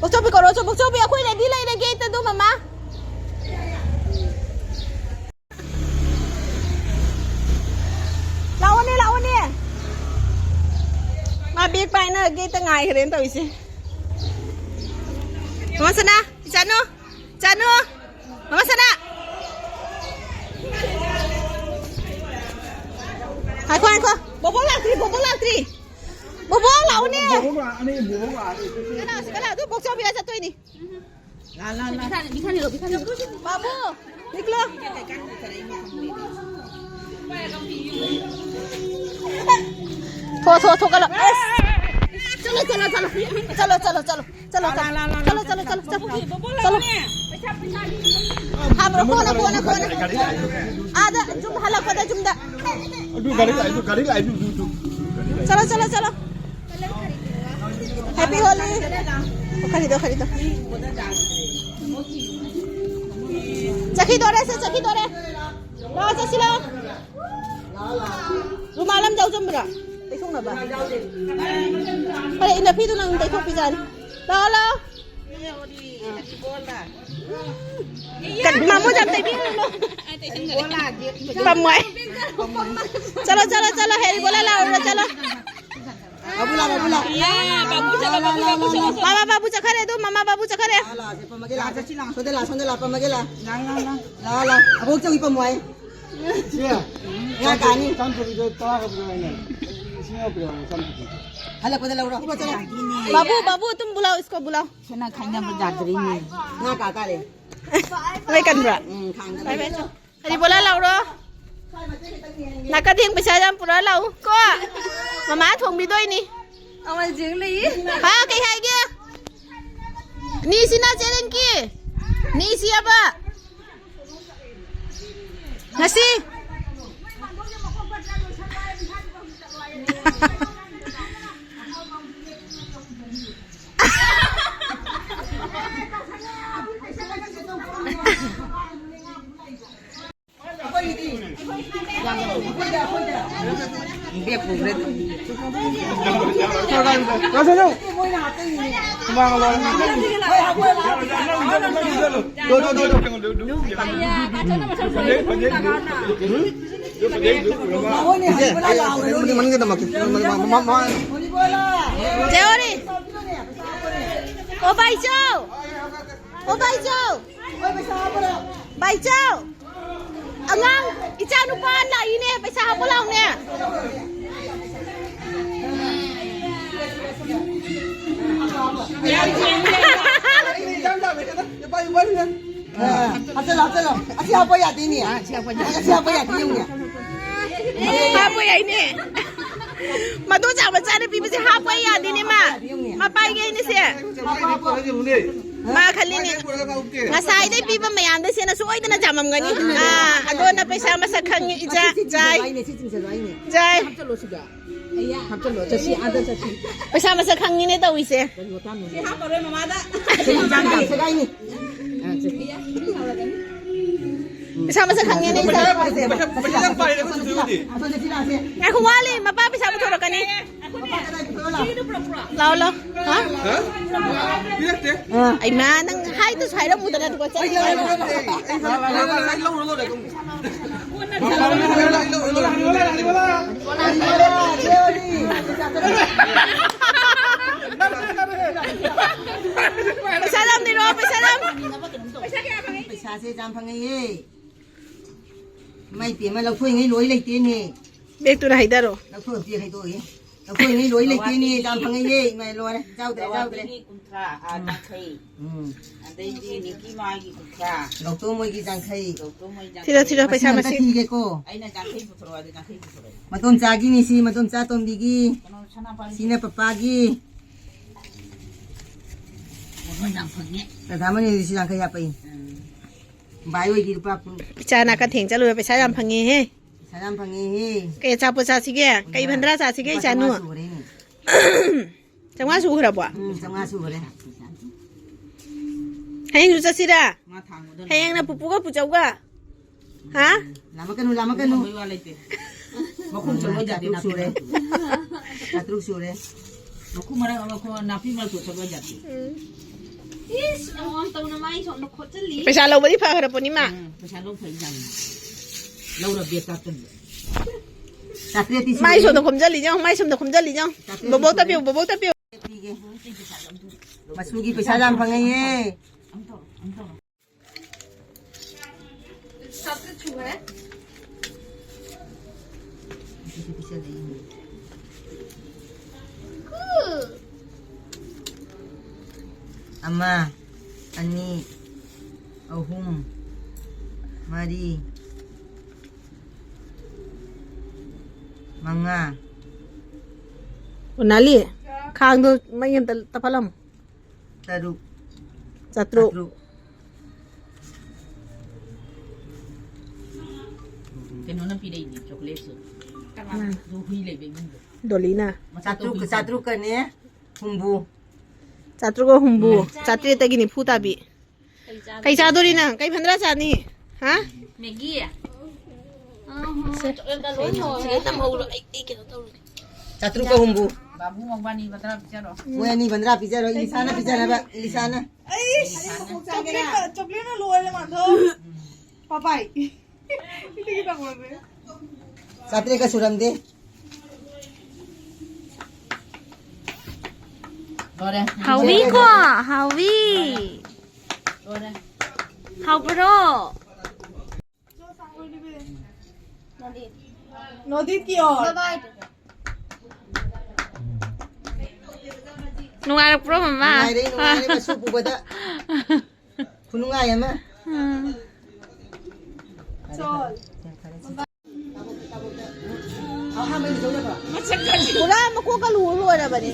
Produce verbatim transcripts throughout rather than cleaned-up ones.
ꯕꯣꯛꯆꯧꯕꯤ ꯀꯧꯔꯣ ꯆꯣ, ꯕꯣꯛꯆꯧꯕꯤ, ꯑꯩꯈꯣꯏ ready ꯂꯩꯔꯦ gate ꯇ ꯑꯗꯨ, ꯃꯃꯥ꯫ ꯂꯥꯛꯑꯣꯅꯦ, ꯂꯥꯛꯑꯣꯅꯦ꯫ ꯃꯥ bag ꯄꯥꯏꯅ gate ꯇ ꯉꯥꯏꯈ꯭ꯔꯦꯅ ꯇꯧꯔꯤꯁꯦ꯫ ꯃꯃꯥ ꯁꯅꯥ, ꯏꯆꯥꯅꯨ, ꯏꯆꯥꯅꯨ꯫ ꯃꯃꯥ ꯁꯅꯥ꯫ ꯉꯥꯏꯈꯣ, ꯉꯥꯏꯈꯣ꯫ ꯕꯣꯕꯣꯛ ꯂꯥꯛꯇ꯭ꯔꯤ, ꯕꯣꯕꯣꯛ ꯂꯥꯛꯇ꯭ꯔꯤ꯫ ꯕꯣꯕꯣꯛ ꯂꯥꯛꯑꯣꯅꯦ꯫ ꯕꯣꯕꯣꯛ ꯂꯥꯛꯑꯅꯤ, ꯕꯣꯕꯣꯛ ꯂꯥꯛꯑꯅꯤ꯫ ꯀꯅꯥ, ꯀꯅꯥ? ꯑꯗꯨ ꯕꯣꯛꯆꯧꯕꯤꯒ ꯆꯠꯇꯣꯏꯅꯤ꯫ ꯂꯥ, ꯂꯥ, ꯂꯥ꯫ ꯕꯤꯈꯥꯅꯤ, ꯕꯤꯈꯥꯅꯤ, ꯕꯤꯈꯥꯅꯤ꯫ ꯕꯥꯕꯨ, ꯅꯤꯀꯂꯣ꯫ ꯊꯣ, ꯊꯣ, ꯊꯣ, ꯀꯂꯣ꯫ ꯑꯁ꯫ ꯆꯠꯂꯣ, ꯆꯠꯂꯣ, ꯆꯠꯂꯣ꯫ ꯆꯠꯂꯣ, ꯆꯠꯂꯣ, ꯆꯠꯂꯣ꯫ ꯆꯠꯂꯣ, ꯂꯥ, ꯆꯠꯂꯣ, ꯂꯥ, ꯂꯥ, ꯂꯥ, ꯆꯠꯂꯣ, ꯂꯥ, ꯆꯠꯂꯣ, ꯂꯥ, ꯆꯠꯂꯣ꯫ ꯂꯥ꯫ ꯆꯠꯂꯣ꯫ ꯍꯥꯞꯄ꯭ꯔꯣ? ꯀꯣꯟꯅ, ꯀꯣꯟꯅ, ꯀꯣꯟꯅ꯫ ꯑꯥꯗ, ꯌꯨꯝ ꯍꯜꯂꯛꯄꯗ ꯌꯨꯝꯗ꯫ ꯑꯗꯨ ꯒꯥꯔꯤ ꯂꯥꯛꯑꯦ, ꯑꯗꯨ ꯒꯥꯔꯤ ꯂꯥꯛꯑꯦ, ꯑꯗꯨ, ꯑꯗꯨ, ꯑꯗꯨ꯫ ꯆꯠꯂꯣ, ꯆꯠꯂꯣ, ꯆꯠꯂꯣ꯫ Happy Holi꯫ ꯈꯔꯤꯗꯣ, ꯈꯔꯤꯗꯣ꯫ ꯆꯠꯈꯤꯗꯣꯔꯦ, ꯁꯦ, ꯆꯠꯈꯤꯗꯣꯔꯦ꯫ ꯂꯥꯛꯑꯣ, ꯆꯠꯁꯤ ꯂꯥꯛꯑꯣ꯫ ꯔꯨꯃꯥꯜ ꯑꯃ ꯌꯥꯎꯖꯟꯕ꯭ꯔꯥ? ꯇꯩꯊꯣꯛꯅꯕ꯫ ꯐꯔꯦ, ꯏꯅꯐꯤꯗꯨ ꯅꯪ ꯇꯩꯊꯣꯛꯄꯤꯖꯥꯅꯤ꯫ ꯂꯥꯛꯑꯣ, ꯂꯥꯛꯑꯣ꯫ ꯀꯟ-, ꯃꯥꯃꯣ ꯌꯥꯝ ꯇꯩꯕꯤꯔꯨꯅꯨ꯫ ꯄꯝꯃꯣꯏ꯫ ꯆꯠꯂꯣ, ꯆꯠꯂꯣ, ꯆꯠꯂꯣ, ꯍꯦꯔꯤ ꯕꯣꯂꯥ ꯂꯥꯛꯑꯣ, ꯆꯠꯂꯣ꯫ ꯕꯥꯕꯨ ꯂꯥꯛꯑꯣ, ꯕꯥꯕꯨ ꯂꯥꯛꯑꯣ꯫ ꯂꯥ, ꯂꯥ, ꯂꯥ, ꯂꯥ, ꯂꯥ, ꯂꯥ, ꯂꯥ꯫ ꯕꯥꯕꯥ, ꯕꯥꯕꯨ ꯆꯠꯈ꯭ꯔꯦ ꯑꯗꯨ, ꯃꯃꯥ ꯕꯥꯕꯨ ꯆꯠꯈ꯭ꯔꯦ꯫ ꯂꯥ, ꯂꯥ, ꯁꯦ ꯄꯝꯃꯒꯦ, ꯂꯥ, ꯆꯠꯁꯤ, ꯂꯥ, ꯁꯣꯝꯗ ꯂꯥ, ꯁꯣꯝꯗ ꯂꯥ, ꯄꯝꯃꯒꯦ, ꯂꯥ꯫ ꯂꯥ, ꯂꯥ, ꯂꯥ꯫ ꯂꯥ, ꯂꯥ꯫ ꯑꯕꯣꯛ ꯆꯧ ꯄꯝꯃꯣ ꯍꯥꯏ꯫ ꯁꯦ, ꯉꯥ ꯀꯥꯅꯤ꯫ ꯆꯥꯝꯊꯣꯛꯄꯤꯗꯣ ꯇꯔꯥ ꯈꯛ ꯄꯤꯔꯛꯑꯣꯅꯦ꯫ ꯂꯤꯁꯤꯡ ꯑꯃ ꯄꯤꯔꯛꯑꯣ, ꯆꯥꯝꯊꯣꯛꯄꯤꯗꯣ꯫ ꯍꯜꯂꯛꯄꯗ ꯂꯧꯔꯣ꯫ ꯕꯥꯕꯨ, ꯕꯥꯕꯨ, ꯇꯨꯝ ꯕꯨꯂꯥꯎ, ꯏꯁꯀꯣ ꯕꯨꯂꯥꯎ꯫ ꯁꯅꯥ ꯈꯥꯏꯅꯕ ꯌꯥꯗ꯭ꯔꯤꯅꯦ꯫ ꯉꯥ ꯀꯥ ꯇꯥꯔꯦ꯫ ꯂꯩ ꯀꯟꯕ꯭ꯔꯥ? ꯎꯝ, ꯈꯥꯡꯗ ꯂꯩ꯫ ꯐꯔꯦ, ꯐꯔꯦ꯫ ꯍꯔꯤꯕꯣꯂꯥ ꯂꯥꯎꯔꯣ꯫ ꯅꯥꯀꯊꯦꯡ ꯄꯩꯁꯥ ꯌꯥꯝ ꯄꯨꯔꯛꯑ ꯂꯥꯛꯎ ꯀꯣ꯫ ꯃꯃꯥ ꯊꯣꯡꯕꯤꯗꯣꯏꯅꯤ꯫ ꯑꯃ ꯌꯦꯡ ꯂꯩꯌꯦ꯫ ꯍꯥ, ꯀꯩ ꯍꯥꯏꯒꯦ? ꯅꯤꯁꯤꯅ ꯆꯦꯔꯦꯟꯀꯤ꯫ ꯅꯤꯁꯤ ꯑꯕ꯫ ꯉꯁꯤ꯫ ꯃꯉꯣꯟꯗ ꯍꯥꯏꯕ ꯂꯥꯎꯔꯣꯅꯦ꯫ ꯃꯅꯤꯡꯗ ꯅꯝꯃꯛꯀꯦ꯫ ꯃ-, ꯃ-, ꯃ-, ꯃ-, ꯃ-, ꯆꯦ ꯑꯣꯔꯤ꯫ ꯑꯣ, ꯕꯥꯏꯆꯧ꯫ ꯑꯣ, ꯕꯥꯏꯆꯧ꯫ ꯕꯥꯏꯆꯧ꯫ ꯑꯉꯥꯡ ꯏꯆꯥ ꯅꯨꯄꯥ ꯂꯥꯛꯏꯅꯦ, ꯄꯩꯁꯥ ꯍꯥꯞꯄꯨ ꯂꯥꯎꯅꯦ꯫ ꯍꯥꯞꯆꯜꯂꯣ, ꯍꯥꯞꯆꯜꯂꯣ꯫ ꯑꯁꯤ ꯍꯥꯞꯄ ꯌꯥꯗꯦꯅꯦ꯫ ꯑꯁꯤ ꯍꯥꯞꯄ ꯌꯥꯗꯦ, ꯌꯦꯡꯉꯨꯅꯦ꯫ ꯍꯥꯞꯄ ꯌꯥꯏꯅꯦ꯫ ꯃꯗꯣ ꯆꯥ ꯃꯆꯥꯅ ꯄꯤꯕꯁꯦ ꯍꯥꯞꯄ ꯌꯥꯗꯦꯅꯦ ꯃꯥ꯫ ꯃꯥ ꯄꯥꯏꯒꯦ ꯍꯥꯏꯅꯦ ꯁꯦ꯫ ꯃꯥ ꯈꯜꯂꯤꯅꯦ꯫ ꯉꯁꯥꯏꯗꯩ ꯄꯤꯕ ꯃꯌꯥꯝꯗ ꯁꯦꯅ ꯁꯣꯏꯗꯅ ꯆꯥꯃꯝꯒꯅꯤ꯫ ꯑꯥ, ꯑꯗꯣꯅ ꯄꯩꯁꯥ ꯃꯁꯛ ꯈꯪꯉꯤ ꯏꯆꯥ꯫ ꯖꯥꯏ꯫ ꯖꯥꯏ꯫ ꯍꯥꯞꯆꯜꯂꯣ, ꯆꯠꯁꯤ, ꯑꯥꯗ ꯆꯠꯁꯤ꯫ ꯄꯩꯁꯥ ꯃꯁꯛ ꯈꯪꯉꯤꯅꯦ ꯇꯧꯔꯤꯁꯦ꯫ ꯀꯔꯤ ꯃꯇꯥꯡꯅꯣꯅꯦ? ꯁꯤ ꯍꯥꯞꯄꯔꯣꯏ ꯃꯃꯥꯗ꯫ ꯁꯦꯒꯥꯏꯅꯤ꯫ ꯑꯥ, ꯆꯠꯁꯤ꯫ ꯄꯩꯁꯥ ꯃꯁꯛ ꯈꯪꯉꯦꯅꯦ ꯏꯆꯥ꯫ ꯄꯩꯁꯥ ꯌꯥꯝ ꯄꯥꯏꯔꯦ ꯑꯩꯈꯣꯏ ꯆꯦ ꯍꯣꯏꯗꯤ꯫ ꯉꯥꯏꯈꯣ, ꯋꯥꯠꯂꯤ, ꯃꯄꯥ ꯄꯩꯁꯥ ꯄꯨꯊꯣꯔꯛꯀꯅꯤ꯫ ꯂꯥꯎ, ꯂꯥꯎ꯫ ꯍꯥ? ꯍꯥ? ꯄꯤꯔꯛꯇꯦ꯫ ꯑꯩ ꯃꯥ ꯅꯪ ꯍꯥꯏꯗꯨꯁꯨ ꯍꯥꯏꯔꯝꯃꯨꯗꯅ ꯑꯗꯨꯒ ꯆꯠꯂꯤ꯫ ꯑꯩ ꯂꯧꯔ ꯂꯣꯏꯔꯦ ꯑꯗꯨꯝ꯫ ꯄꯩꯁꯥ ꯌꯥꯝ ꯂꯩꯔꯣ, ꯄꯩꯁꯥ ꯌꯥꯝ꯫ ꯄꯩꯁꯥꯁꯦ ꯌꯥꯝ ꯐꯪꯉꯦꯌꯦ꯫ ꯏꯃꯥ ꯏꯄꯦꯝꯃ, ꯂꯧꯊꯣꯛꯏꯉꯩ ꯂꯣꯏ ꯂꯩꯇꯦꯅꯦ꯫ ꯕꯦꯛꯇꯨꯗ ꯍꯩꯗꯔꯣ꯫ ꯂꯧꯊꯣꯛꯑꯣ, ꯍꯩꯗꯣꯛꯑꯣ꯫ ꯂꯧꯊꯣꯛꯏꯉꯩ ꯂꯣꯏ ꯂꯩꯇꯦꯅꯦ, ꯌꯥꯝ ꯐꯪꯉꯦꯌꯦ꯫ ꯏꯃꯥ, ꯂꯣꯏꯔꯦ꯫ ꯆꯥꯎꯗ꯭ꯔꯦ, ꯆꯥꯎꯗ꯭ꯔꯦ꯫ ꯀꯨꯟꯊ꯭ꯔꯥ, ꯑꯥ, ꯎꯝ꯫ ꯌꯥꯡꯈꯩ꯫ ꯎꯝ꯫ ꯑꯗꯩꯗꯤ ꯅꯤꯀꯤ ꯃꯥꯒꯤ ꯀꯨꯟꯊ꯭ꯔꯥ꯫ ꯒꯧꯇꯣꯝ ꯍꯣꯏꯒꯤ ꯌꯥꯡꯈꯩ꯫ ꯒꯧꯇꯣꯝ ꯍꯣꯏ ꯌꯥꯡꯈꯩ꯫ ꯊꯤꯔꯣ, ꯊꯤꯔꯣ, ꯄꯩꯁꯥ ꯃꯁꯤꯡ ꯑꯝꯇ ꯃꯁꯤꯡ꯫ ꯊꯤꯒꯦꯀꯣ꯫ ꯑꯩꯅ ꯌꯥꯡꯈꯩ ꯄꯨꯊꯣꯔꯛꯑꯣ, ꯑꯗꯨ ꯌꯥꯡꯈꯩ ꯄꯨꯊꯣꯔꯛꯑꯣ꯫ ꯃꯗꯣꯝꯆꯥꯒꯤꯅꯤ ꯁꯤ, ꯃꯗꯣꯝꯆꯥ ꯇꯣꯝꯕꯤꯒꯤ꯫ ꯀꯩꯅꯣ, ꯁꯅꯥꯄꯥꯅꯤ꯫ ꯁꯤꯅ ꯄꯄꯥꯒꯤ꯫ ꯃꯃꯜ ꯌꯥꯝ ꯐꯪꯉꯦ꯫ ꯔꯙꯥꯃꯅꯤ ꯁꯤ ꯌꯥꯡꯈꯩ ꯍꯥꯞꯄꯛꯏ꯫ ꯎꯝ꯫ ꯚꯥꯏ ꯍꯣꯏꯒꯤ ꯂꯨꯄꯥ ꯀꯨꯟ꯫ ꯏꯆꯥ ꯅꯥꯀ ꯊꯦꯡ ꯆꯠꯂꯨꯔ ꯄꯩꯁꯥ ꯌꯥꯝ ꯐꯪꯉꯦꯍꯦ꯫ ꯄꯩꯁꯥ ꯌꯥꯝ ꯐꯪꯉꯦꯍꯦ꯫ ꯀꯩ ꯑꯆꯥꯄꯣꯠ ꯆꯥꯁꯤꯒꯦ? ꯀꯩ ꯚꯟꯗ꯭ꯔꯥ ꯆꯥꯁꯤꯒꯦ, ꯂꯨꯄꯥ ꯏꯆꯥꯅꯨ? ꯆꯥꯝꯃꯉꯥ ꯁꯨꯈ꯭ꯔꯦꯅꯦ꯫ ꯆꯥꯝꯃꯉꯥ ꯁꯨꯈ꯭ꯔꯕꯣ? ꯎꯝ, ꯆꯥꯝꯃꯉꯥ ꯁꯨꯈ꯭ꯔꯦ꯫ ꯍꯌꯦꯡꯁꯨ ꯆꯠꯁꯤꯔꯥ? ꯃꯥ ꯊꯥꯡꯕꯗ ꯍꯌꯦꯡꯅ ꯄꯨꯄꯨꯒ ꯄꯨꯆꯧꯒ? ꯍꯥ? ꯂꯥꯝꯃꯛꯀꯅꯨ, ꯂꯥꯝꯃꯛꯀꯅꯨ꯫ ꯂꯥꯝꯃꯛꯄꯩ ꯋꯥ ꯂꯩꯇꯦ꯫ ꯃꯈꯣꯡ ꯆꯠꯂꯣꯏ ꯌꯥꯗꯦ, ꯆꯥꯇ꯭ꯔꯨꯛ ꯁꯨꯔꯦ꯫ ꯆꯥꯇ꯭ꯔꯨꯛ ꯁꯨꯔꯦ꯫ ꯃꯈꯨ ꯃꯔꯛ, ꯃꯈꯨ ꯅꯥꯄꯤ ꯃꯔꯛꯇ ꯆꯠꯂ ꯖꯥꯠꯇꯤ꯫ ꯎꯝ꯫ ꯏꯁ, ꯅꯉꯣꯟ ꯇꯧꯅ ꯃꯥꯏ ꯁꯣꯝꯗ ꯈꯣꯠꯆꯜꯂꯤ꯫ ꯄꯩꯁꯥ ꯂꯧꯕꯗꯤ ꯐꯈ꯭ꯔ ꯄꯣꯠꯅꯤꯃ꯫ ꯎꯝ, ꯄꯩꯁꯥ ꯂꯧ ꯐꯩ ꯖꯥꯠꯅꯤ꯫ ꯂꯧꯔ ꯕꯦꯛ ꯀꯥꯞꯇꯅ꯫ ꯆꯥꯇ꯭ꯔꯦꯠꯇꯤ ꯁꯨꯔꯦ꯫ ꯃꯥꯏ ꯁꯣꯝꯗ ꯈꯣꯝꯖꯜꯂꯤ ꯌꯦꯡꯉꯨ, ꯃꯥꯏ ꯁꯣꯝꯗ ꯈꯣꯝꯖꯜꯂꯤ ꯌꯦꯡꯉꯨ꯫ ꯆꯥꯇ꯭ꯔꯦꯠꯇꯤ ꯕꯣꯕꯣꯛꯇ ꯁꯨꯔꯦ꯫ ꯄꯤꯌꯨ, ꯕꯣꯕꯣꯛꯇ ꯄꯤꯌꯨ꯫ ꯄꯤꯒꯦ꯫ ꯃꯆꯨꯒꯤ ꯄꯩꯁꯥ ꯌꯥꯝ ꯐꯪꯉꯦꯌꯦ꯫ ꯑꯃ, ꯑꯅꯤ, ꯑꯍꯨꯝ, ꯃꯔꯤ, ꯃꯉꯥ꯫ ꯎꯅꯥꯂꯤ, ꯈꯥꯡꯗꯣ ꯃꯩ ꯑꯝꯇ ꯇꯞꯍꯜꯂꯝꯃꯨ꯫ ꯇꯔꯨꯛ꯫ ꯆꯥꯇ꯭ꯔꯨꯛ꯫ ꯆꯥꯇ꯭ꯔꯨꯛ꯫ ꯀꯩꯅꯣꯅ ꯄꯤꯔꯛꯏꯅꯦ ꯆꯣꯀ꯭ꯂꯦꯠꯁꯨ꯫ ꯀꯅꯥꯅ? ꯑꯗꯨ ꯍꯨꯏ ꯂꯩꯕ ꯏꯃꯨꯡꯗꯣ꯫ ꯗꯣꯂꯤꯅ꯫ ꯃꯆꯥ ꯆꯥꯇ꯭ꯔꯨꯛ, ꯇꯧꯕꯤ꯫ ꯆꯥꯇ꯭ꯔꯨꯛꯀꯅꯦ ꯍꯨꯝꯐꯨ꯫ ꯆꯥꯇ꯭ꯔꯨꯛꯀ ꯍꯨꯝꯐꯨ꯫ ꯎꯝ꯫ ꯆꯥꯇ꯭ꯔꯦꯠꯇꯒꯤ ꯅꯤꯐꯨ ꯇꯥꯕꯤ꯫ ꯀꯩ ꯆꯥꯗꯣꯏꯅꯣ? ꯀꯩ ꯆꯥꯗꯣꯔꯤ ꯅꯪ? ꯀꯩ ꯐꯟꯗ꯭ꯔꯥ ꯆꯥꯅꯤ? ꯍꯥ? ꯃꯦꯒꯤ? ꯁꯦ꯫ ꯁꯤꯗꯩ ꯇꯝꯍꯧꯔꯣ꯫ ꯑꯩ, ꯑꯩ ꯀꯩꯅꯣ ꯇꯧꯔꯒꯦ꯫ ꯆꯥꯇ꯭ꯔꯨꯛꯀ ꯍꯨꯝꯐꯨ꯫ ꯕꯥꯕꯨ ꯃꯧꯕꯥꯅꯤ ꯕꯟꯗ꯭ꯔꯥ ꯄꯤꯖꯔꯣ꯫ ꯃꯣꯏ ꯑꯅꯤ ꯕꯟꯗ꯭ꯔꯥ ꯄꯤꯖꯔꯣ꯫ ꯏꯂꯤꯁꯥꯅ ꯄꯤꯖꯅꯕ꯫ ꯏꯂꯤꯁꯥꯅ꯫ ꯑꯩ ꯆꯣꯀ꯭ꯂꯦꯠꯅ, ꯆꯣꯀ꯭ꯂꯦꯠꯅ ꯂꯣꯏꯔꯦ, ꯃꯥꯙꯕ꯫ ꯄꯥꯄꯥꯏ꯫ ꯁꯤꯒꯤ ꯇꯧꯕꯁꯦ꯫ ꯆꯥꯇ꯭ꯔꯦꯠꯀ ꯁꯨꯔꯝꯗꯦ꯫ ꯂꯣꯏꯔꯦ꯫ ꯍꯥꯎꯋꯤꯀꯣ? ꯍꯥꯎꯋꯤ꯫ ꯂꯣꯏꯔꯦ꯫ ꯍꯥꯎꯕ꯭ꯔꯣ? ꯅꯣꯗꯤꯠ ꯀꯤ ꯑꯣꯔ꯫ ꯅꯨꯡꯉꯥꯏꯔꯛꯄ꯭ꯔꯣ, ꯃꯃꯥ? ꯅꯨꯡꯉꯥꯏꯔꯦ, ꯅꯨꯡꯉꯥꯏꯔꯦ, ꯃꯁꯨ ꯄꯨꯕꯗ꯫ ꯈꯨꯅꯨꯡꯉꯥꯏ ꯑꯃ꯫ ꯎꯝ꯫ ꯆꯣꯜ꯫ ꯄꯨꯔꯥ ꯃꯀꯣꯛꯀ ꯂꯨ ꯂꯣꯏꯔꯕꯅꯤ꯫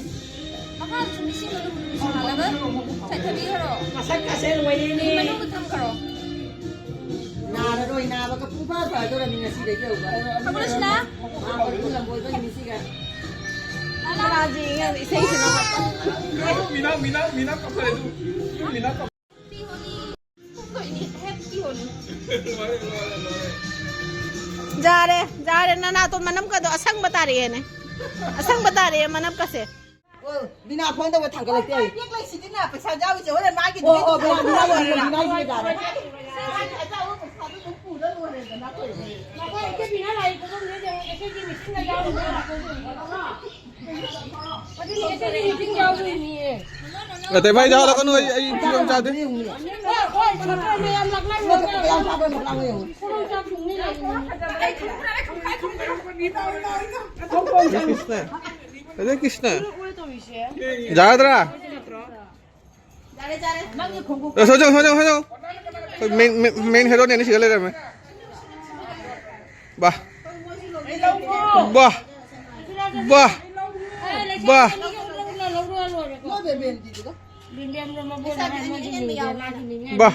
ꯃꯈꯥꯗꯁꯨ ꯃꯤꯁꯤꯡꯗꯣ ꯂꯨ ꯂꯨ ꯁꯥꯍꯜꯂꯒ ꯆꯥꯏꯊꯕꯤꯈ꯭ꯔꯣ꯫ ꯃꯁꯛꯀꯁꯦ ꯂꯣꯏꯔꯦꯅꯦ꯫ ꯃꯅꯨꯡꯗ ꯊꯝꯈ꯭ꯔꯣ꯫ ꯅꯥꯔꯔꯣꯏ, ꯅꯥꯕꯒ ꯄꯨꯡꯐ ꯐꯗꯧꯔꯕꯅꯤ ꯉꯁꯤꯗꯒꯤ ꯍꯧꯕ꯫ ꯈꯪꯕ꯭ꯔꯣ ꯁꯤꯂꯥ? ꯅꯥꯕꯒꯤ ꯂꯝꯕꯣꯏꯕ ꯅꯨꯃꯤꯠꯁꯤꯒ꯫ ꯂꯥꯂꯥ꯫ ꯏꯁꯩꯁꯤꯅ ꯃꯤꯅꯥ, ꯃꯤꯅꯥ, ꯃꯤꯅꯥ ꯀꯞꯊꯔꯦ ꯑꯗꯨ꯫ ꯃꯤꯅꯥ ꯀꯞ- ꯌꯥꯔꯦ, ꯌꯥꯔꯦ, ꯅꯅꯥꯇꯣꯟ ꯃꯅꯝꯀꯗꯣ ꯑꯁꯪꯕ ꯇꯥꯔꯛꯑꯦꯅꯦ꯫ ꯑꯁꯪꯕ ꯇꯥꯔꯛꯑꯦ ꯃꯅꯝꯀꯁꯦ꯫ ꯑꯣ, ꯕꯤꯅꯥ ꯐꯣꯟ ꯇꯧꯕ ꯊꯥꯡꯒꯠꯂꯛꯇꯦ ꯑꯩ꯫ ꯕꯦꯛ ꯂꯩꯁꯤꯗꯤꯅꯦ, ꯄꯩꯁꯥ ꯌꯥꯎꯔꯤꯁꯦ ꯍꯣꯔꯦꯟ ꯃꯥꯒꯤ ꯑꯣ, ꯑꯣ, ꯕꯤꯅꯥ, ꯕꯤꯅꯥꯒꯤ, ꯕꯤꯅꯥꯒꯤ ꯌꯥꯔꯦ꯫ ꯃꯥꯒꯤ ꯑꯆꯥꯄꯣꯠ ꯄꯩꯁꯥꯗꯣ ꯑꯗꯨꯝ ꯄꯨꯔ ꯂꯣꯏꯔꯦꯗꯅ ꯑꯩꯈꯣꯏꯗꯤ꯫ ꯅꯈꯣꯏ ꯏꯆꯦ ꯕꯤꯅꯥ ꯂꯥꯛꯏ ꯈꯨꯗꯣꯡꯁꯦ ꯌꯦꯡꯉꯣ, ꯏꯆꯦꯒꯤ ꯃꯤꯁꯤꯡꯅ ꯌꯥꯎꯔꯤꯕ꯫ ꯑꯗꯨꯅꯤ ꯏꯆꯦꯒꯤ ꯃꯤꯁꯤꯡ ꯌꯥꯎꯔꯤꯅꯤꯌꯦ꯫ ꯑꯇꯩ ꯃꯥꯏ ꯌꯥꯎꯍꯜꯂꯛꯀꯅꯨ, ꯑꯩ, ꯑꯩ ꯐꯤꯕꯝ ꯆꯥꯗꯦ꯫ ꯍꯣꯏ, ꯍꯣꯏ, ꯁꯥꯇ꯭ꯔ ꯃꯌꯥꯝ ꯂꯥꯛꯅꯔꯨꯔꯒ ꯈꯨꯗꯣꯡ ꯆꯥꯕ ꯐꯪꯅꯤ ꯂꯥꯛꯏꯅꯤ꯫ ꯀ꯭ꯔꯤꯁꯅ, ꯑꯗꯩ ꯀ꯭ꯔꯤꯁꯅ꯫ ꯌꯥꯒꯗ꯭ꯔꯥ? ꯑꯦ, ꯁꯣꯖꯧ, ꯁꯣꯖꯧ, ꯁꯣꯖꯧ꯫ ꯑꯩꯈꯣꯏ main, main, main heroꯅꯦ ꯑꯅꯤꯁꯤꯒ ꯂꯩꯔꯝꯃꯦ꯫ ꯕꯥ꯫ ꯕꯥ꯫ ꯕꯥ꯫ ꯕꯥ꯫ ꯕꯥ꯫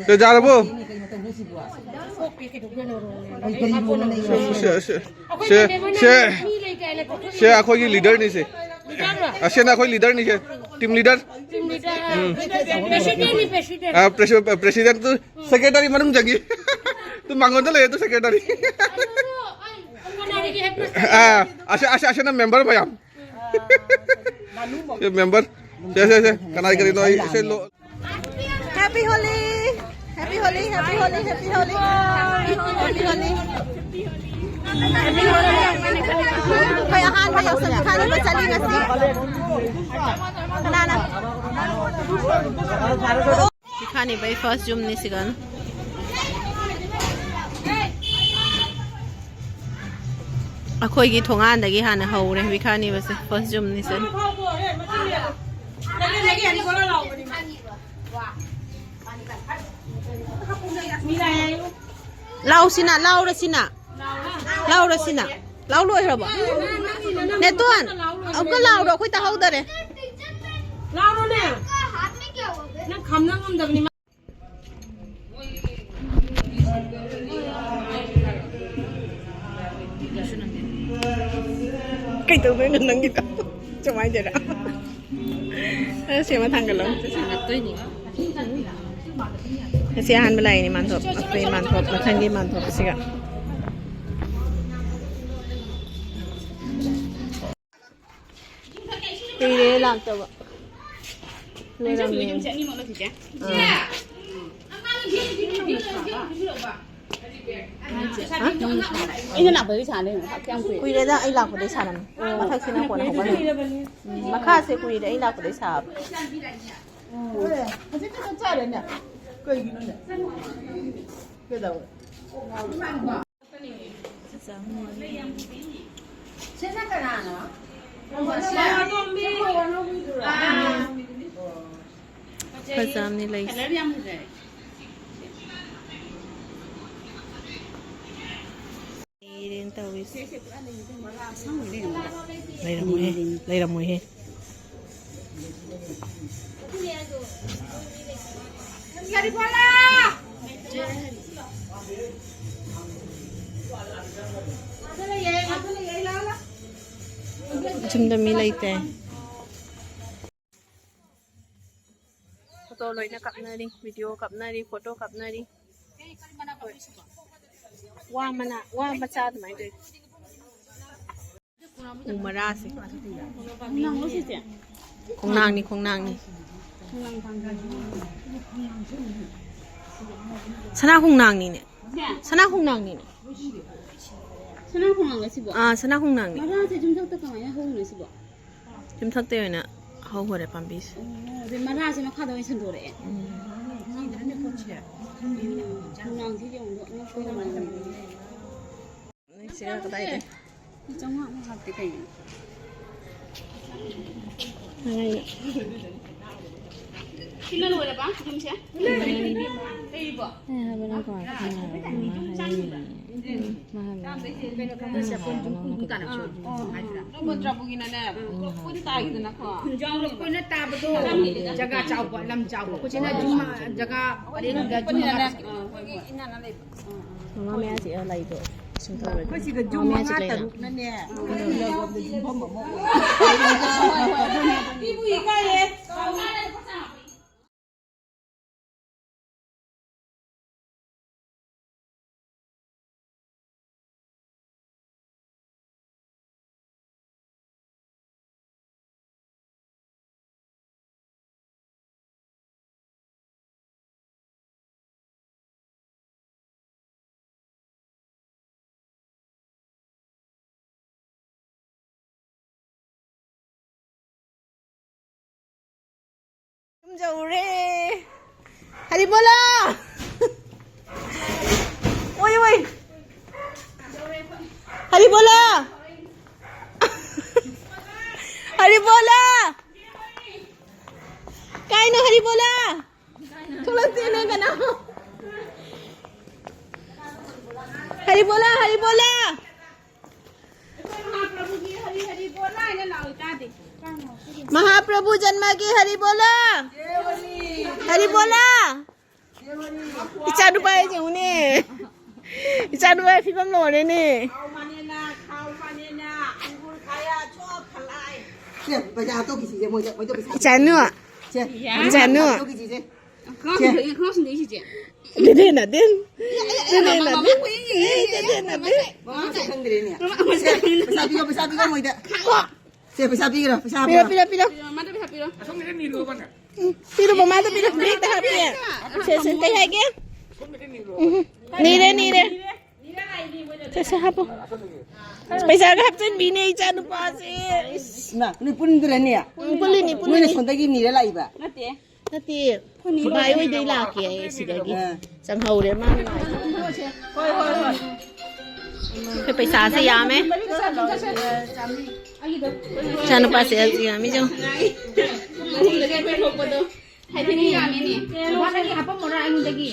ꯁꯦ, ꯌꯥꯔꯕꯣ? ꯁꯦ, ꯁꯦ, ꯁꯦ꯫ ꯁꯦ, ꯁꯦ ꯑꯩꯈꯣꯏꯒꯤ leaderꯅꯤ ꯁꯦ꯫ ꯑ, ꯁꯤꯅ ꯑꯩꯈꯣꯏ leaderꯅꯤ ꯁꯦ꯫ Team leader꯫ ꯎꯝ꯫ Presidentꯅꯤ, president꯫ ꯑ, presi-, presidentꯇꯨ secretary ꯃꯅꯨꯡ ꯆꯪꯉꯤ꯫ ꯇꯨ ꯃꯉꯣꯟꯗ ꯂꯩꯌꯦ ꯇꯨ secretary꯫ ꯑ, ꯑꯁꯤ, ꯑꯁꯤ, ꯑꯁꯤꯅ member ꯃꯌꯥꯝ꯫ ꯁꯤ member꯫ ꯁꯦ, ꯁꯦ, ꯁꯦ꯫ ꯀꯅꯥꯏ ꯀꯔꯤꯅꯣ ꯑꯩ ꯁꯦ ꯂꯣ-, Happy Holi! Happy Holi, Happy Holi, Happy Holi! Happy Holi! Happy Holi! ꯑꯩꯈꯣꯏ ꯑꯍꯥꯟꯕ ꯌꯥꯎꯁꯪ ꯈꯟꯕ ꯆꯠꯂꯤ ꯉꯁꯤ꯫ ꯀꯅꯥꯅ? ꯈꯥꯅꯤꯕꯩ first ꯌꯨꯝꯅꯤ ꯁꯤꯒꯅ꯫ ꯑꯩꯈꯣꯏꯒꯤ ꯊꯣꯡꯒꯥꯟꯗꯒꯤ ꯍꯥꯟꯅ ꯍꯧꯔꯦ ꯕꯤꯈꯥꯅꯤꯕꯁꯦ, first ꯌꯨꯝꯅꯤꯁꯦ꯫ ꯂꯥꯎꯁꯤꯅ, ꯂꯥꯎꯔꯁꯤꯅ꯫ ꯂꯥꯎꯔꯁꯤꯅ꯫ ꯂꯥꯎ ꯂꯣꯏꯈ꯭ꯔꯕꯣ? ꯅꯦꯇꯣꯟ, ꯑꯃꯨꯛꯀ ꯂꯥꯎꯔꯣ, ꯑꯩꯈꯣꯏ ꯇꯥꯍꯧꯗꯔꯦ꯫ ꯂꯥꯎꯔꯣꯅꯦ꯫ ꯅꯪ ꯈꯝꯅ ꯉꯝꯗꯕꯅꯤ꯫ ꯀꯩꯗꯧꯗꯣꯏꯅꯣ ꯅꯪꯒꯤꯗꯣ? ꯁꯨꯃꯥꯏꯅ ꯇꯧꯔ꯫ ꯑ, ꯁꯦꯝꯃ ꯊꯥꯡꯒꯠꯂꯣ꯫ ꯉꯁꯤ ꯑꯍꯥꯟꯕ ꯂꯥꯛꯏꯅꯦ ꯃꯥꯟꯊꯣꯞ꯫ ꯑꯩꯈꯣꯏ ꯃꯥꯟꯊꯣꯞ, ꯃꯊꯪꯒꯤ ꯃꯥꯟꯊꯣꯞ ꯑꯁꯤꯒ꯫ ꯀꯨꯏꯔꯦ ꯂꯥꯛꯇꯕ꯫ ꯂꯩꯔꯝꯃꯦ꯫ ꯌꯨꯝꯁꯦ ꯑꯅꯤꯃꯛ ꯂꯧꯈꯤꯁꯦ꯫ ꯑꯥ꯫ ꯑꯩꯅ ꯂꯥꯛꯄꯗꯒꯤ ꯁꯥꯟꯅꯗꯣꯏꯅꯦ꯫ ꯀꯌꯥꯝ ꯀꯨꯏꯔꯦ? ꯀꯨꯏꯔꯦꯗ ꯑꯩ ꯂꯥꯛꯄꯗꯩ ꯁꯥꯔꯝꯃꯦ꯫ ꯃꯊꯛꯁꯤꯅ ꯀꯣꯟꯅ ꯍꯧꯒꯠꯂꯦ꯫ ꯎꯝ, ꯃꯈꯥꯁꯦ ꯀꯨꯏꯔꯦ ꯑꯩ ꯂꯥꯛꯄꯗꯩ ꯁꯥꯕ꯫ ꯍꯧꯖꯤꯛꯇ ꯆꯞ ꯆꯥꯔꯦꯅꯦ꯫ ꯀꯩꯒꯤꯅꯣꯅꯦ? ꯀꯩꯗꯧꯔꯦ? ꯁꯤꯅ ꯀꯅꯥꯅꯣ? ꯐꯖꯕꯅꯤ ꯂꯩꯁꯦ꯫ ꯀꯂꯔ ꯌꯥꯝ ꯐꯖꯩ꯫ ꯂꯩꯔꯦꯅ ꯇꯧꯔꯤꯁꯦ꯫ ꯑꯁꯪꯕ ꯂꯩꯔꯝꯒꯗ꯭ꯔꯥ? ꯂꯩꯔꯝꯃꯣꯏꯍꯦ꯫ ꯂꯩꯔꯝꯃꯣꯏꯍꯦ꯫ ꯌꯨꯝꯗ ꯃꯤ ꯂꯩꯇꯦ꯫ ꯐꯣꯇꯣ ꯂꯣꯏꯅ ꯀꯥꯞꯅꯔꯤ, ꯚꯤꯗꯤꯑꯣ ꯀꯥꯞꯅꯔꯤ, ꯐꯣꯇꯣ ꯀꯥꯞꯅꯔꯤ꯫ ꯋꯥ ꯃꯅꯥ, ꯋꯥ ꯃꯆꯥ ꯑꯗꯨꯃꯥꯏꯅ ꯇꯧꯋꯤ꯫ ꯎ ꯃꯔꯥꯁꯦ꯫ ꯈꯣꯡꯅꯥꯡꯂꯣ ꯁꯤꯁꯦ? ꯈꯣꯡꯅꯥꯡꯅꯤ, ꯈꯣꯡꯅꯥꯡꯅꯤ꯫ ꯁꯅꯥ ꯈꯣꯡꯅꯥꯡꯅꯤꯅꯦ꯫ ꯁꯦ? ꯁꯅꯥ ꯈꯣꯡꯅꯥꯡꯅꯤꯅꯦ꯫ ꯁꯅꯥ ꯈꯣꯡꯅꯥꯡꯂꯣ ꯁꯤꯕꯣ? ꯑꯥ, ꯁꯅꯥ ꯈꯣꯡꯅꯥꯡꯅꯤ꯫ ꯃꯔꯥꯁꯦ ꯌꯨꯝꯊꯛꯇ ꯀꯃꯥꯏꯅ ꯍꯧꯔꯤꯅꯣ ꯁꯤꯕꯣ? ꯌꯨꯝꯊꯛꯇ ꯑꯣꯏꯅ ꯍꯧꯈꯔꯦ ꯄꯥꯝꯕꯤꯁꯦ꯫ ꯑꯣ, ꯑꯗꯩ ꯃꯔꯥꯁꯦ ꯃꯈꯥꯗ ꯑꯣꯏꯅ ꯁꯟꯗꯣꯔꯛꯑꯦ꯫ ꯎꯝ꯫ ꯈꯣꯡꯅꯥꯡꯁꯤꯗꯤ ꯑꯃꯨꯛ ꯑꯉꯛꯄ ꯌꯥꯝ ꯂꯩꯔꯝꯃꯦ꯫ ꯅꯣꯏ ꯆꯦ ꯀꯗꯥꯏꯗꯩ? ꯆꯥꯝꯃꯉꯥꯃꯨꯛ ꯍꯥꯞꯇꯦ ꯀꯩꯅꯣ? ꯁꯤꯅ ꯂꯣꯏꯔꯕ ꯌꯨꯝꯁꯦ? ꯂꯩꯔꯤꯕꯣ? ꯑꯩ ꯍꯥꯏꯕꯅꯀꯣ, ꯃꯥ ꯍꯥꯏꯅꯤꯡꯉꯦ꯫ ꯃꯥ ꯍꯥꯏꯕꯅ ꯅꯣꯡꯃꯣꯟꯇ꯭ꯔꯥꯕꯨꯒꯤꯅꯅꯦ, ꯀꯣꯏꯗꯤ ꯇꯥꯈꯤꯗꯅꯀꯣ꯫ ꯀꯣꯏꯅ ꯇꯥꯕꯗꯣ, ꯖꯒꯥ ꯆꯥꯎꯕ, ꯂꯝ ꯆꯥꯎꯕ꯫ ꯑꯩꯈꯣꯏ ꯁꯤꯅ ꯌꯨꯝ, ꯖꯒꯥ ꯄꯔꯦꯡꯗꯨꯗ ꯌꯨꯝ ꯑꯃ꯫ ꯃꯃꯥ ꯃꯌꯥ ꯆꯤꯛꯑ ꯂꯩꯗꯣ ꯏꯁꯤꯡ ꯊꯧꯔꯗꯤ꯫ ꯑꯩꯈꯣꯏ ꯁꯤꯗ ꯌꯨꯝ ꯃꯃꯥ ꯃꯌꯥ ꯃꯉꯥ ꯆꯤꯛ ꯂꯩꯅ꯫ ꯇꯔꯨꯛꯅꯅꯦ, ꯌꯨꯝꯐꯝ ꯑꯃ ꯑꯣꯏ꯫ ꯃꯤꯕꯨ ꯏꯀꯥꯏꯌꯦ꯫ ꯌꯧꯔꯦ꯫ ꯍꯔꯤꯕꯣꯂꯥ! ꯑꯣꯏ, ꯑꯣꯏ꯫ ꯍꯔꯤꯕꯣꯂꯥ! ꯍꯔꯤꯕꯣꯂꯥ! ꯀꯥꯏꯅꯣ ꯍꯔꯤꯕꯣꯂꯥ? ꯊꯣꯛꯂꯛꯇꯦꯅꯦ ꯀꯅꯥ? ꯍꯔꯤꯕꯣꯂꯥ, ꯍꯔꯤꯕꯣꯂꯥ! ꯃꯍꯥꯄ꯭ꯔꯚꯨ ꯖꯟꯃꯒꯤ ꯍꯔꯤ ꯕꯣꯂꯥ꯫ ꯍꯔꯤ ꯕꯣꯂꯥ꯫ ꯏꯆꯥ ꯅꯨꯄꯥ ꯍꯥꯏꯁꯦ ꯌꯦꯡꯉꯨꯅꯦ꯫ ꯏꯆꯥ ꯅꯨꯄꯥꯒꯤ ꯐꯤꯕꯝ ꯂꯣꯏꯔꯦꯅꯦ꯫ ꯁꯦ, ꯄꯩꯁꯥ ꯍꯥꯞꯇꯣꯛꯈꯤꯁꯤꯁꯦ ꯃꯣꯏꯗ, ꯃꯣꯏꯗ ꯄꯩꯁꯥ ꯏꯆꯥꯅꯨ꯫ ꯁꯦ, ꯏꯆꯥꯅꯨ꯫ ꯍꯥꯞꯇꯣꯛꯈꯤꯁꯤꯁꯦ꯫ ꯈꯪꯗꯦ, ꯈꯪꯗꯦ ꯁꯤꯁꯦ꯫ ꯗꯦꯗꯦ ꯅꯗꯦꯟ꯫ ꯗꯦꯗꯦ ꯅꯗꯦꯟ꯫ ꯑꯦ, ꯗꯦꯗꯦ ꯅꯗꯦꯟ꯫ ꯃꯃꯥ ꯃꯁꯛ ꯈꯪꯗ꯭ꯔꯦꯅꯦ꯫ ꯃꯃꯥ ꯃꯁꯛ ꯈꯪꯗ꯭ꯔꯦ꯫ ꯁꯦ, ꯄꯩꯁꯥ ꯄꯤꯔꯣ, ꯄꯩꯁꯥ ꯄꯤꯔꯣ ꯃꯣꯏꯗ꯫ ꯁꯦ, ꯄꯩꯁꯥ ꯄꯤꯒ꯭ꯔꯣ, ꯄꯩꯁꯥ ꯄꯤꯔꯣ, ꯍꯥꯞꯄꯣ꯫ ꯄꯤꯔꯣ, ꯄꯤꯔꯣ꯫ ꯄꯤꯔꯣ, ꯃꯥꯗ ꯄꯩꯁꯥ ꯄꯤꯔꯣ꯫ ꯎꯝ, ꯄꯤꯔꯣ, ꯃꯃꯥꯗ ꯄꯤꯔꯣ, ꯕꯦꯛꯇ ꯍꯥꯞꯄꯦ꯫ ꯁꯦ, ꯁꯦ, ꯀꯩ ꯍꯥꯏꯒꯦ? ꯎꯝ, ꯅꯤꯔꯦ, ꯅꯤꯔꯦ꯫ ꯁꯦ, ꯁꯦ, ꯍꯥꯞꯄꯣ꯫ ꯄꯩꯁꯥꯒ ꯍꯥꯞꯆꯤꯟꯕꯤꯅꯦ ꯏꯆꯥ ꯅꯨꯄꯥꯁꯦ꯫ ꯏꯁ꯫ ꯏꯃꯥ, ꯅꯣꯏ ꯄꯨꯟꯗ꯭ꯔꯅꯦ? ꯎꯝ, ꯄꯨꯜꯂꯤꯅꯤ, ꯅꯣꯏꯅ ꯄꯨꯜꯂꯤꯅꯤ꯫ ꯁꯣꯝꯗꯒꯤ ꯅꯤꯔ ꯂꯥꯛꯏꯕ? ꯅꯠꯇꯦ꯫ ꯅꯠꯇꯦ, ꯚꯥꯏ ꯍꯣꯏꯗꯩ ꯂꯥꯛꯀꯦ ꯑꯩ ꯁꯤꯗꯒꯤ꯫ ꯑꯥ꯫ ꯆꯪꯍꯧꯔꯦ, ꯃꯥ ꯅꯨꯡꯉꯥꯏ꯫ ꯍꯣꯏ, ꯍꯣꯏ, ꯍꯣꯏ꯫ ꯑꯩꯈꯣꯏ ꯄꯩꯁꯥꯁꯦ ꯌꯥꯝꯃꯦ꯫ ꯏꯆꯥꯅꯨꯄꯥꯁꯦ ꯌꯥꯝꯃꯤ ꯌꯦꯡꯉꯨ꯫ ꯍꯥꯏꯗꯤ ꯃꯤ ꯌꯥꯝꯃꯤꯅꯦ꯫ ꯕꯕꯥꯗꯒꯤ ꯍꯥꯄꯝꯃꯣꯔꯥ ꯑꯩꯉꯣꯟꯗꯒꯤ?